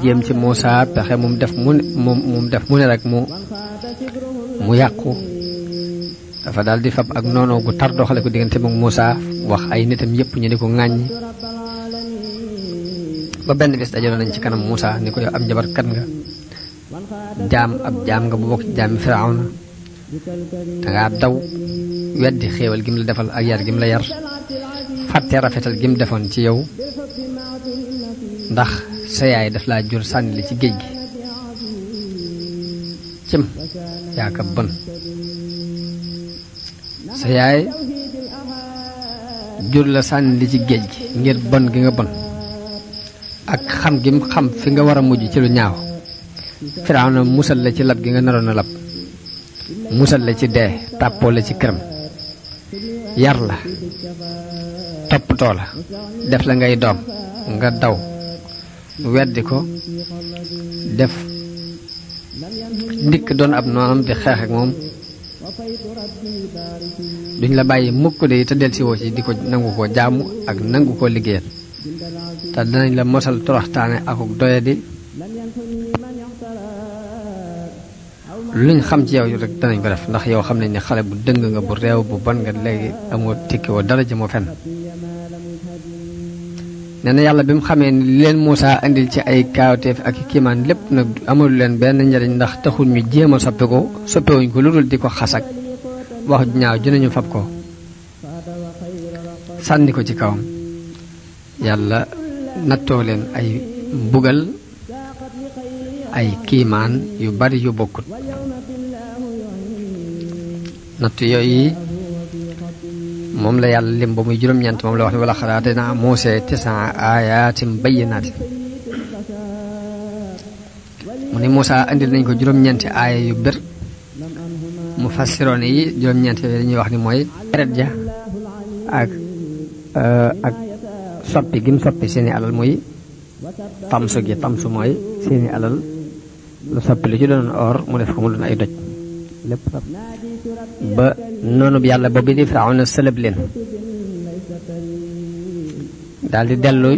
jéem ci Muusaa pexe mu def mu ne rek mu yàqu dafa daal di fab ak noonu gu tar doxale ko diggante moom Muusaa wax ay nitam yépp ñu di ko ŋàññi ba benn bis dajaloon nañ ci kanam Muusaa ni ko yow am njabarkat nga ab jaam nga bu bokk ci jaami Firawna dangaa daw weddi xéewal gi mu la defal ak yar gi mu la yar fàtte rafetal gi mu defoon ci yow ndax sa yaay daf laa jur sànni li ci géej gi cim yaa ka bon sa yaay jur la sànni li ci géej gi ngir bon gi nga bon ak xam gi mu xam fi nga war a mujj ci lu ñaaw Firawna musal la ci lab gi nga naroon a lab musal la ci dee tàppoo la ci këram yar la toppatoo la def la ngay doom nga daw weddi ko def ndikk doon ab noonam di xeex ak moom duñ la bàyyi mukk de te del si woo ci di ko nangu ko jaamu ak nangu ko liggéeyal te danañ la mosal toroxtaane akuk doyadi luñ xam ci yow rek danañ ko def ndax yow xam nañ ne xale bu dëng nga bu réew bu bon nga léegi amoo tikki woo dara jëmoo fenn nee na yàlla bi mu xamee ni leen Muusaa indil ci ay kaawteef ak kiimaan lépp nag amul leen benn njariñ ndax taxul ñu jéem a soppewuñ ko lu dul di ko xasak wax ñaaw dinañu fab ko sànni ko ci kawam yàlla nattoo leen ay mbugal ay kiimaan yu bari yu bokkut nattu yooyu moom la yàlla lim ba muy juróom-ñeent moom la wax ne wala xalaat dinaa Muusaa 9 aayaatin bayyinaatin mu ne Muusaa indil nañ ko juróom-ñeenti aaya yu bir mu fassiroon yi juróom-ñeent yooyu dañuy wax ni mooy deret ja ak soppi gi mu soppi seeni alal muy tamsu mooy seeni alal lu soppi lu ci doon or mu def ko mu doon ay doj lépp ba noonu bi yàlla boobu di Firawna sëlëb leen daal di dellu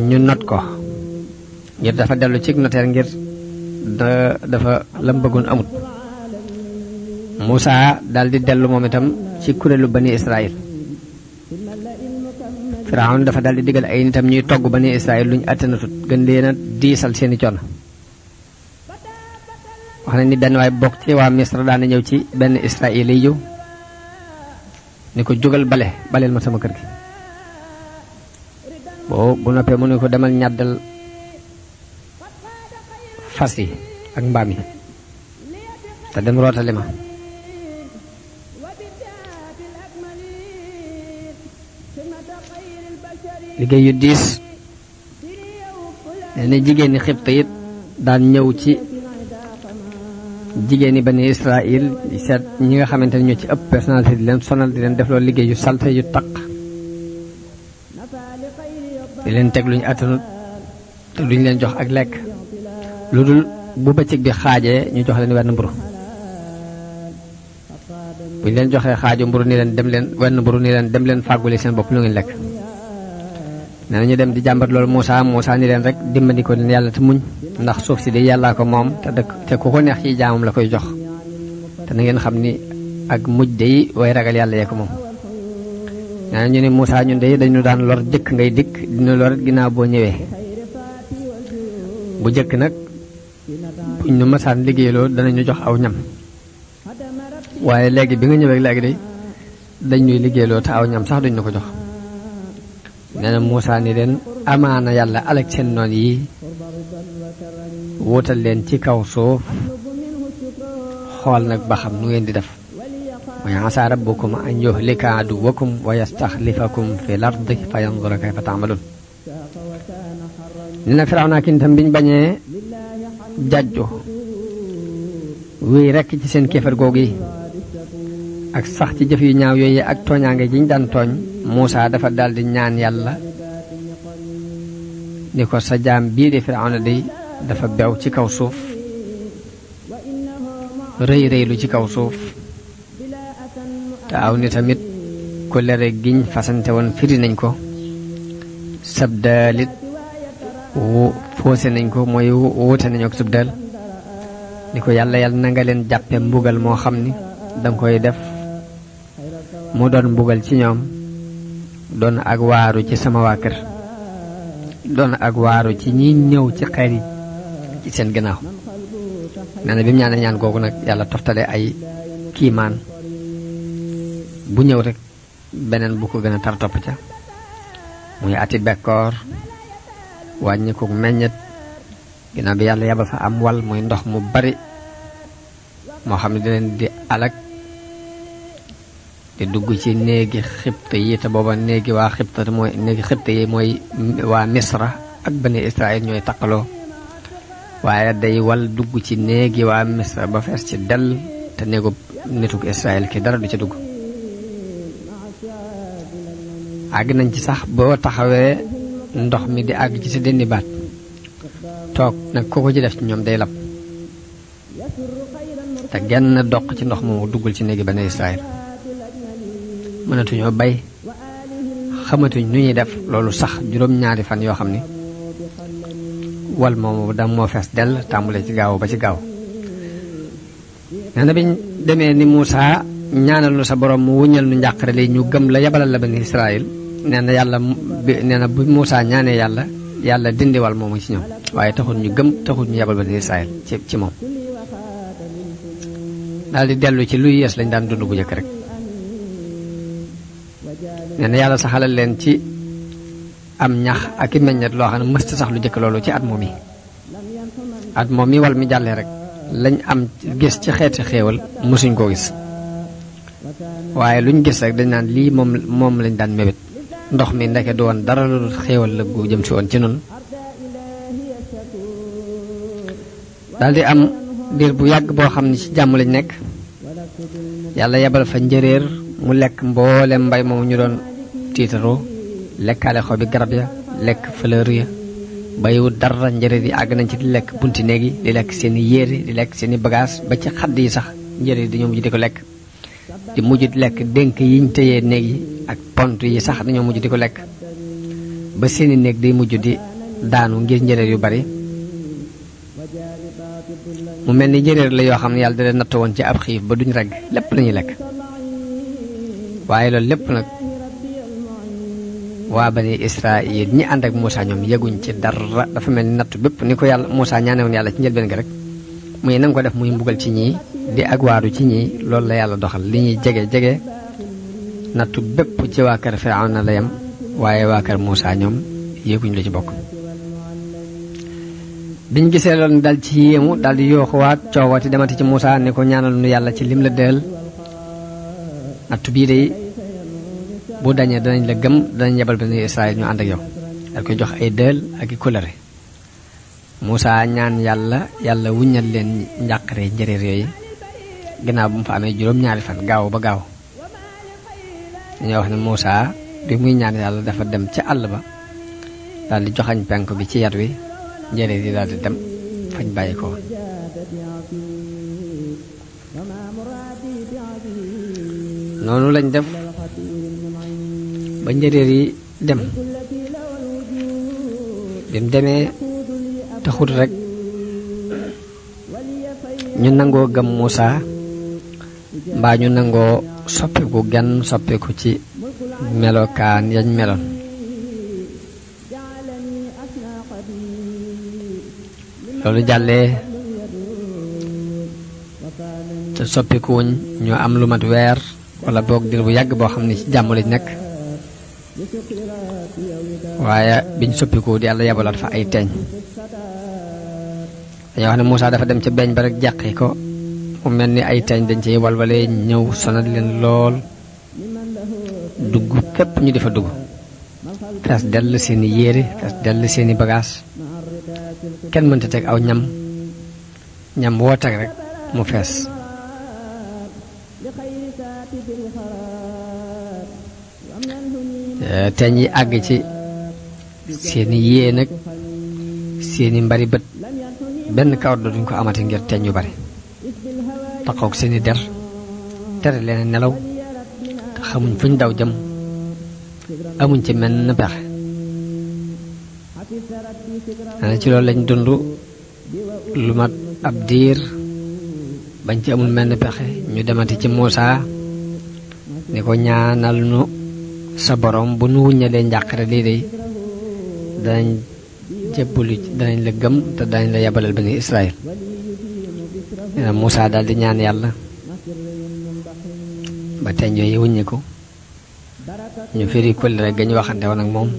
ñu not ko ngir dafa dellu ci noteer ngir dafa lam bëggoon amut Muusaa daal di dellu moom itam ci kuréelu bani Israël Firawna dafa daal di digal ay nitam ñuy togg bani Israël luñ attanatut gën leen a diisal seeni coono wax na ni benn waay bokk ci waa Misra daana ñëw ci benn Israël yi ni ko jógal baleel ma sama kër gi bu noppee mu ne ko demal ñàddal fas yi ak mbaam yi te dem rootali ma liggéey yu diis nee na jigéen ñi Xibt it daan ñëw ci jigéen ñi bani Israël seet ñi nga xamante ne ñoo ci ëpp personnalité di leen sonal di leen def loolu liggéey yu salte yu taq di leen teg luñu attanut te duñ leen jox ak lekk lu dul bu bëccëg bi xaajee ñu jox leen wenn mburu buñ leen joxee xaaju mburu ni leen dem leen wenn mburu ni leen dem leen fàgguli seen bopp lu ngeen lekk nee na ñu dem di jàmbat loolu Muusaa ni leen rek dimbali ko leen yàlla te muñ ndax suuf si de yàllaa ko moom te ku ko neex ci jaamam la koy jox te na ngeen xam ni ak mujj de way ragal yàlla yee ko moom. nee na ñu ne Muusaa ñun de dañu daan lor jëkk ngay dikk dina lor ginnaaw boo ñëwee bu jëkk nag buñ ñu masaan liggéeyloo danañu jox aw ñam waaye léegi bi nga ñëwee léegi de dañ ñuy liggéeyloo te aw ñam sax duñ ñu ko jox. nee na Muusaa ni leen amaana yàlla alak seen noon yi wutal leen ci kaw suuf xool nag ba xam nu ngeen di def wa asaa rabbukum an yuhlika aduwwakum wa yastaxlifakum fil ardi fa yanzura kayfa ta'malun. nee na Firawna ki itam biñ bañee jajju wéy rekk ci seen kéefar googu yi ak sax ci jëf yu ñaaw yooyu ak tooñaange ji ñu daan tooñ Muusaa dafa daldi ñaan yàlla ni ko sa jaam bii di Firawna day dafa bew ci kaw suuf rëy rëylu ci kaw suuf te aw ni tamit kóllëre giñ fasante woon firi nañ ko sabdaalit foose nañ ko mooy wuute nañu ak sabdaal ni ko yàlla na nga leen jàppe mbugal moo xam ni danga koy def mu doon mbugal ci ñoom doon ak waaru ci sama waa kër doon ak waaru ci ñi ñëw ci xeer yi ci seen gannaaw nee na bi mu ñaanee ñaan googu nag yàlla toftale ay kiimaan bu ñëw rek beneen bu ko gën a tar topp ca muy ati bekkoor wàññi ko meññet ginnaaw bi yàlla yabal fa am wal muy ndox mu bari moo xam ne di leen di alak di dugg ci néegi xibta yi te booba néegi waa xibta mooy néegi xibta yi mooy waa misra ak bani israel ñooy taqaloo waaye day wal dugg ci néegi waa misra ba fees ci dell te néegu nituk israel ki dara du ca dugg àgg nañ ci sax boo taxawee ndox mi di àgg ci sa dënni baat toog nag ko ci def ci ñoom day lab te genn doq ci ndox moomu duggul ci néegi bani israel mënatuñoo bay xamatuñ nu ñuy def loolu sax juróom-ñaari fan yoo xam ni wal moomu da moo fees dell tàmbule ci gaaw ba ci gaaw nee na biñ demee ni Muusa ñaanal nu sa borom mu wuññal nu njàqare li ñu gëm la yabalal la bani Israël nee na yàlla nee na bu Muusa ñaanee yàlla dindi wal moomu ci ñoom waaye taxul ñu gëm taxul ñu yabal bani Israël ci moom daal di dellu ci luy yees lañ daan dund bu njëkk rek nee na yàlla saxalal leen ci am ñax ak i meññet loo xam ne mësta sax lu jëkk loolu ci at moom mi wal mi jàllee rek lañ am gis ci xeeti xéewal mësuñ koo gis waaye luñ gis rek dañ naan lii moom lañ daan mébét ndox mi ndeke du woon dara lu xéewal la gu jëm si woon ci noonu daldi am diir bu yàgg boo xam ne ci jàmm lañ nekk yàlla yebal fa njëréer mu lekk mboolem mbay moomu ñu doon tiitaroo lekkaale xobi garab ya lekk fleur ya bayiwut dara njëréer yi àgg nañ ci di lekk bunti néeg yi di lekk seeni yére di lekk seeni bagage ba ci xadd yi sax njëréer di ñoom ji di ko lekk di mujj di lekk dénk yiñ tëyee néeg yi ak pont yi sax dañoo mujj di ko lekk ba seeni néeg day mujj di daanu ngir njëréer yu bari mu mel ni njëréer la yoo xam ne yàlla da leen natt woon ci ab xiif ba duñ regg lépp lañuy lekk waaye loolu lépp nag waa bani Israël ñi ànd ak Muusa ñoom yeguñ ci dara dafa mel ni natt bépp ni ko yàlla Muusa ñaanewoon yàlla ci njëlbeen gi rek muy nanga ko def muy mbugal ci ñii di ak waaru ci ñii loolu la yàlla doxal li ñuy jege nattu bépp ci waa kër Firawna la yem waaye waa kër Muusa ñoom yéeguñ la ci bokk biñ gisee loolu dal ci yéemu dal di yooxuwaat coowati demati ci Muusa ni ko ñaanal nu yàlla ci lim la deel nattu bii day bu dañee danañ la gëm danañ yebal bani Israël ñu ànd ak yow dal koy jox ay deel ak i kóllëre Muusa ñaan yàlla wuññal leen njàqare njëréer yooyu ginnaaw bu mu fa amee juróom-ñaari fan gaaw ba gaaw dañoo wax ne Muusa bi muy ñaan yàlla dafa dem ci àll ba daal di joxañ penk bi ci yat wi njëréer yi daal di dem fañ bàyyi ko noonu lañ def ba njëréer yi dem bi mu demee taxut rek ñu nangoo gëm Muusa mbaa ñu nangoo soppiku genn soppiku ci melokaan yañ meloon loolu jàllee te soppikuwuñ ñu am lu mat weer wala boog dir bu yàgg boo xam ne ci jàmm lañ nekk waaye biñ soppiku di yàlla yebalaat fa ay teeñ dañoo wax ne Muusa dafa dem ca beeñ ba rek jàqi ko mu mel ni ay teeñ dañ ciy walwalee ñëw sonal leen lool dugg képp ñu di fa dugg fees dell seeni yére fees dell seeni bagage kenn mënta teg aw ñam woo teg rek mu fees teeñ yi àgg ci seeni yée nag seeni mbari bët benn kawar duñ ko amati ngir teeñ yu bari taxaw seeni der tere leen nelaw te xamuñ fuñ daw jëm amuñ ci menn pexe ci loolu lañ dund lu mat ab diir bañ ci amul menn pexe ñu demati ci Muusaa ni ko ñaanal nu sa borom bu nu wuññalee njàqare lii de danañ jébbalu danañ la gëm te danañ la yabalal bani Israël nee na Muusaa daal di ñaan yàlla ba teñ yooyu wuññi ko ñu firi kóllëre ga ñu waxante woon ak moom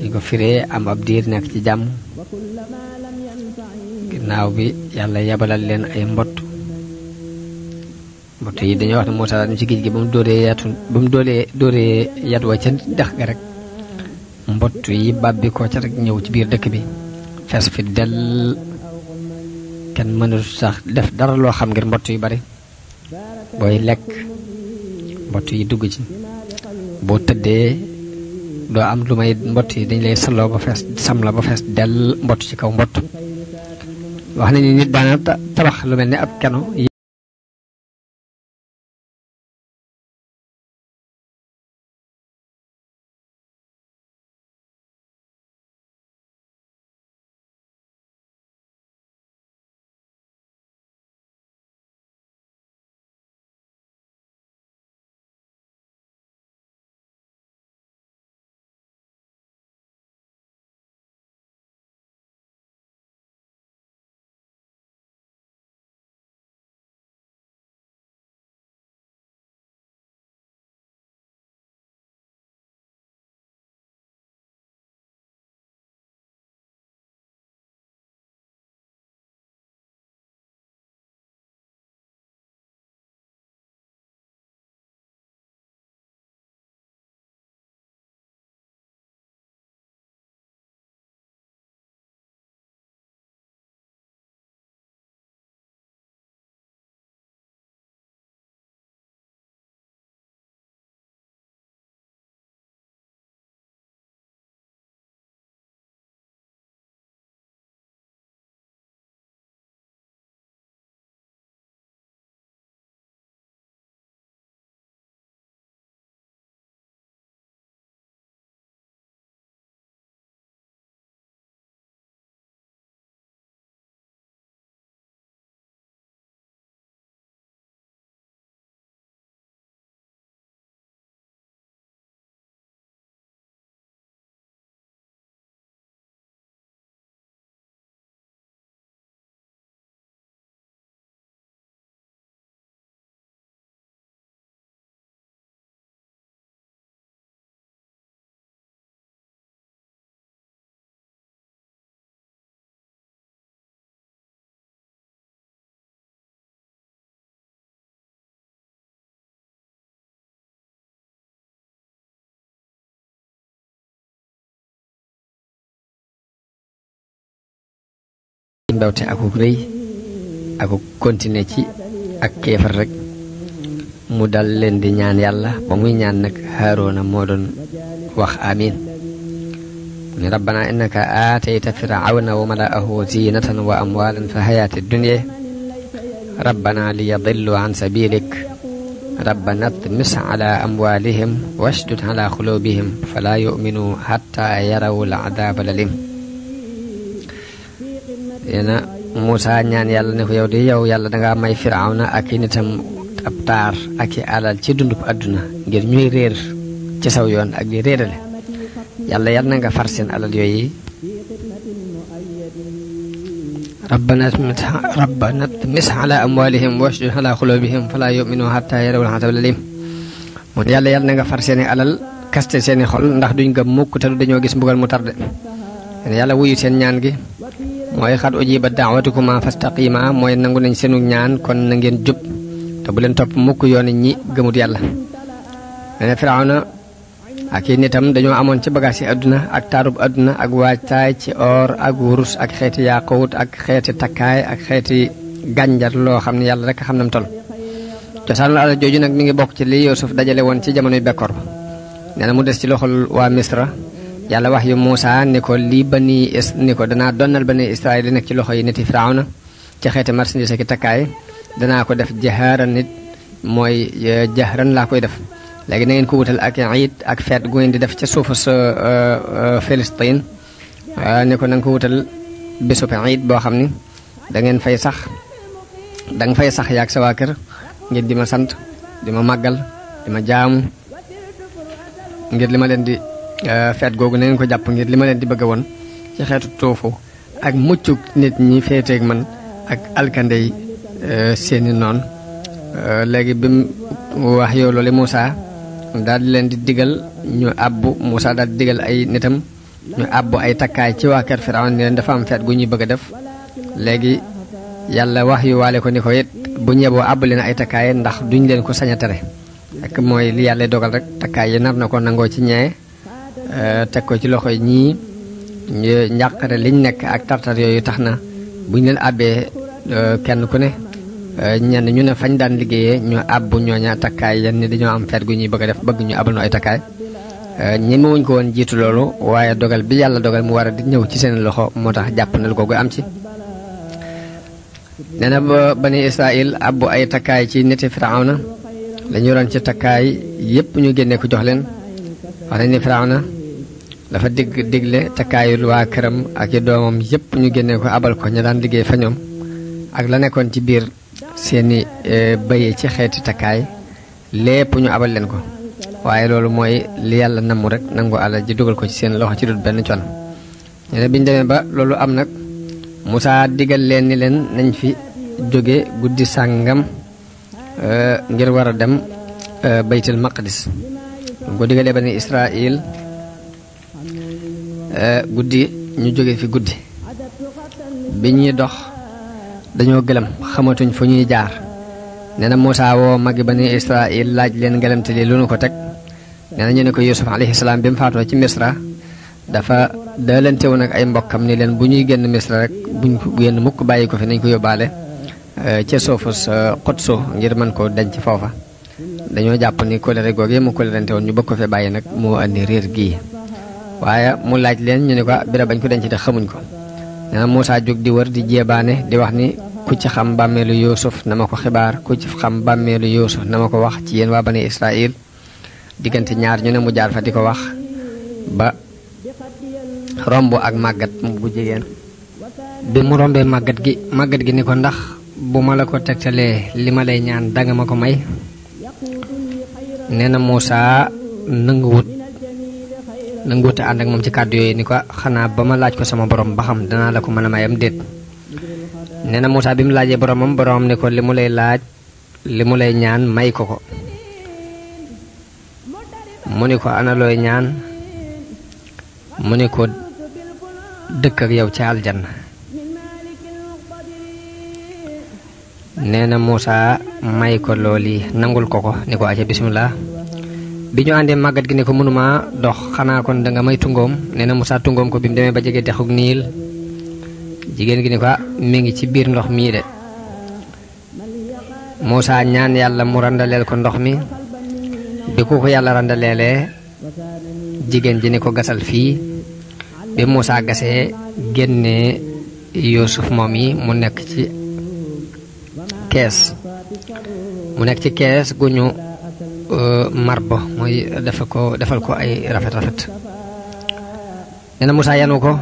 ñu ko firee am ab diir nekk ci jàmm ginnaaw bi yàlla yabalal leen ay mbott yi dañoo wax ne Muusaa daal ci géej gi ba mu dóoree yat wa ca dex ga rek mbott yi bàbbi ko ca rek ñëw ci biir dëkk bi fees fi dell kenn mënul sax def dara loo xam ngir mbott yu bari booy lekk mbott yi dugg ci boo tëddee doo am lu may mbott yi dañ lay salloo ba fees sam la ba fees dell mbott ci kaw mbott wax nañu nit daana tabax lu mel ni ab keno mbewte akuk rëy akuk continuer ci ak kéefar rek mu dal leen di ñaan yàlla ba muy ñaan nag Haaruna moo doon wax amin ni rabbana innaka aatayta firawna wa mala'ahu zinatan wa amwalan fi hayati dunya rabbana liyadillu an sabilik rabbana tmis ala amwalihim washdud ala qulubihim fala yu'minu hatta yaraw al'adab alalim yena Muusaa ñaan yàlla ne ko yow de yow yàlla dangaa may firawna ak i nitam ab taar ak i alal ci dundub àdduna ngir ñuy réer ci saw yoon ak di réerale yàlla yal na nga far seen alal yooyu rabbana tmis ala amwalihim washdud ala qulubihim fala yu'minu hatta yarawul azab alim moom yàlla yal na nga far seeni alal kaste seeni xol ndax duñ gëm mukk te du dañoo gis mbugal mu tarde yàlla wuyu seen ñaan gi mooy xat ujiba da'watukuma fastaqima mooy nangu nañ seenu ñaan kon na ngeen jub te bu leen topp mukk yoon ñi gëmut yàlla ne Firawna ak i nitam dañoo amoon ci bagaas yi àdduna ak taarub àdduna ak waajtaay ci or ak wurus ak xeeti yaaqut ak xeeti takkaay ak xeeti gànjar loo xam ne yàlla rek xam nam tol cosaanul alal jooju nag mi ngi bokk ci li Yuusuf dajale woon ci jamonoy bekkoor ba nee na mu des ci loxol waa Misra yàlla wax yu Muusaa ni ko lii ni ko danaa donnal bani Israël li nekk ci loxo yi niti Firawna ci xeeti marchandise ki takkaay danaa ko def jahaaran nit mooy jahran laa koy def léegi na ngeen ko wutal ak iid ak feet gu ngeen di def ca suufu sa Filistin ne ko na nga ko wutal bésub iid boo xam ni da ngeen fay sax da nga fay sax yaag sa waa kër ngir di ma sant di ma màggal di ma jaamu ngir li ma leen di feet googu na ngeen ko jàpp ngir li ma leen di bëgg woon ci xeetu tuufu ak muccuk nit ñi féeteeg man ak alkande yi seeni noon léegi bi mu wax yow loolu Moussa daal di leen di digal ñu àbbu Moussa daal di digal ay nitam ñu àbbu ay takkaay ci waa kër Firawna ni leen dafa am feet gu ñuy bëgg a def léegi yàlla wax yu waale ko ni ko it bu ñeboo àbb leen ay takkaay ndax duñ leen ko sañ a tere ak mooy li yàlla dogal rek takkaay yi nar na ko nangoo ci ñee teg ko ci loxo ñii njàqare liñ nekk ak tartar yooyu tax na buñ leen àbbee kenn ku ne ñenn ñu ne fañ daan liggéeyee ñu àbbu ñooña takkaay yan ni dañoo am feet gu ñuy bëgg a def bëgg ñu abal nu ay takkaay ñemewuñ ko woon jiitu loolu waaye dogal bi yàlla dogal mu war a di ñëw ci seen loxo moo tax jàppandal googu am ci nee na ba bani Israël abbu ay takkaay ci niti Firawna la ñu yoroon ci takkaay yépp ñu génne ko jox leen wax nañ ni Firawna dafa digle takkaayul waa këram ak i doomam yépp ñu génne ko abal ko ña daan liggéey fa ñoom ak la nekkoon ci biir seeni bëye ci xeeti takkaay lépp ñu abal leen ko waaye loolu mooy li yàlla namm rek nangu alal ji dugal ko ci seen loxo ci dut benn con ñu ne biñu demee ba loolu am nag Musaa digal leen ni leen nañ fi jóge guddi sàngam ngir war a dem baytul maqdis mu ko digalee bani Israël guddi ñu jóge fi guddi bi ñuy dox dañoo gëlëm xamatuñ fu ñuy jaar nee na Musaa woo magi bani Israël laaj leen gëlëmte li lu nu ko teg nee na ñu ne ko Yuusuf alayhi salaam bi mu faatoo ci Misra dafa daalante woon ak ay mbokkam ni leen bu ñuy génn Misra rek buñ ko génn mukk bàyyi ko fi nañ ko yóbbaale ca suufu Xudsu ngir mën koo denc foofa dañoo jàpp ni kóllëre googee mu kóllërante woon ñu bëgg ko fi bàyyi nag moo andi réer gii waaye mu laaj leen ñu ne ko bira bañ ko denc te xamuñ ko nee na Musaa jóg di wër di jéebaane di wax ni ku ci xam bàmmeelu Yuusuf na ma ko xibaar ku ci xam bàmmeelu Yuusuf na ma ko wax ci yéen waa bani Israël diggante ñaar ñu ne mu jaar fa di ko wax ba romb ak màggat bu jigéen bi mu rombee màggat gi ni ko ndax bu ma la ko tegtalee li ma lay ñaan danga ma ko may nee na Musaa nanguwut ànd ak moom ci kàddu yooyu ni ko xanaa ba ma laaj ko sama borom ba xam danaa la ko mën a mayam déet nee na Musaa bi mu laajee boromam ni ko li mu lay laaj li mu lay ñaan may ko ko mu ni ko ana looy ñaan mu ni ko dëkk ak yow ca aljanna nee na Musaa may ko looli nangul ko ni ko aca bismillah bi ñu àndee màggat gi ni ko mënuma dox xanaa kon danga may tungoom nee na Musaa tungoom ko bi mu demee ba jege dexuk Niil jigéen gi ni ko mi ngi ci biir ndox mii de Musaa ñaan yàlla mu randaleel ko ndox mi bi ko yàlla randaleelee jigéen ji ni ko gasal fii bi Musaa gasee génnee Yuusuf moom yi mu nekk ci kees gu ñu marbo mooy defal ko ay rafet nee na Musaa yanu ko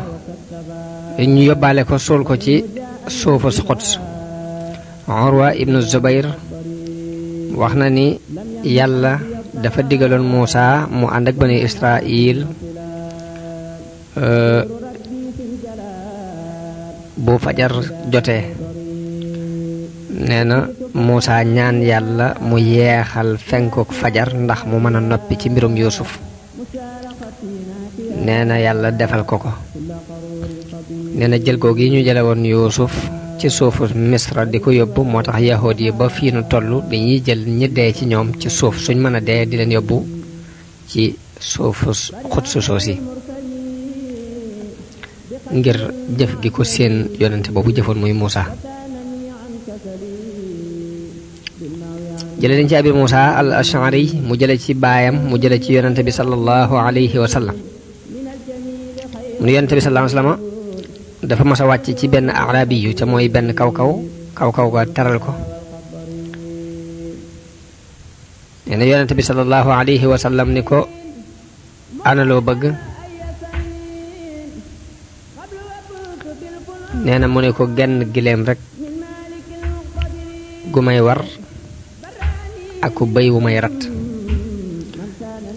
ñu yóbbaale ko suul ko ci suufu Xuds Urwa ibnu Zubayr wax na ni yàlla dafa digaloon Musaa mu ànd ak bani Israël bu fajar jotee nee na Musaa ñaan yàlla mu yeexal fenkuk fajar ndax mu mën a noppi ci mbirum Yuusuf nee na yàlla defal ko nee na jël googu yi ñu jële woon Yuusuf ci suufu Misra di ko yóbbu moo tax yahood yi ba fii nu toll dañuy jël ñi dee ci ñoom ci suuf suñ mën a dee di leen yóbbu ci suufu Xudsu soosi ngir jëf gi ko seen yonente boobu jëfoon muy Musaa jële dañ ci Abi Musaa al Ash'ari mu jële ci baayam mu jële ci yonente bi sallallahu alayhi wa sallam mu ne yonente bi sallallahu alayhi wa sallam dafa mas a wàcc ci benn arabi yu ca mooy benn kaw ga teral ko nee na yonente bi sallallahu alayhi wa sallam ni ko ana loo bëgg nee na mu ne ko genn gileem rek gu may war ak ku bëy wu may rat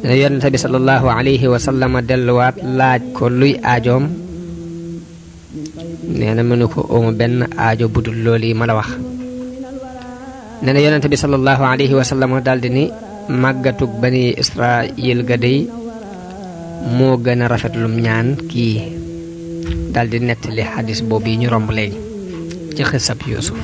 nee na yonente bi sallallahu alayhi wa sallam delluwaat laaj ko luy aajoom nee na mu ne ko ooma benn aajo budul loolu yi ma la wax nee na yonente bi sallallahu alayhi wa sallam daldi ni màggatug bani Israil ga dey moo gën a rafetlum ñaan kii daldi nettali xadis boobu yi ñu romb léegi ci xisab Yuusuf